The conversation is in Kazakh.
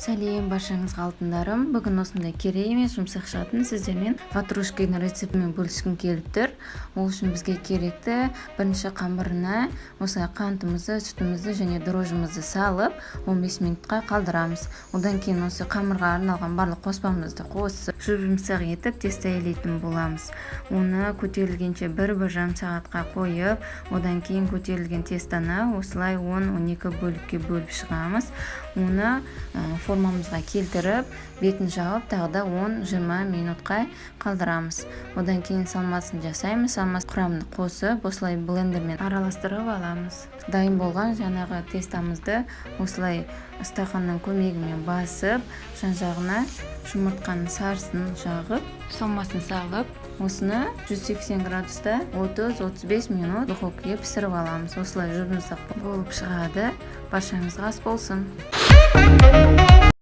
Сәлем баршаңызға, алтындарым! Бүгін осындай керемет жұмсақ шығатын сіздермен ватрушканың рецептімен бөліскім келіп тұр. Ол үшін бізге керекті бірінші қамырына осылай қантымызды, сүтімізді және дрожжымызды салып, 15 минутқа қалдырамыз. Одан кейін осы қамырға арналған барлық қоспамызды қосып, жұп жұмсақ етіп тесто илейтін боламыз. Оны көтерілгенше 1-1,5 сағатқа қойып, одан кейін көтерілген тестоны осылай 10-12 бөлікке бөліп шығамыз. Оны формамызға келтіріп, бетін жауып, тағы да 10-20 минутқа қалдырамыз. Одан кейін салмасын жасаймыз. Салмас құрамын қосып, осылай блендермен араластырып аламыз. Дайын болған жаңағы тестамызды осылай стақанның көмегімен басып, жан жағына жұмыртқаның сарысын жағып, салмасын салып, осыны 180 градуста 30-35 минут духовкаға пісіріп аламыз. Осылай жұп жұмсақ болып шығады. Баршаңызға ас болсын!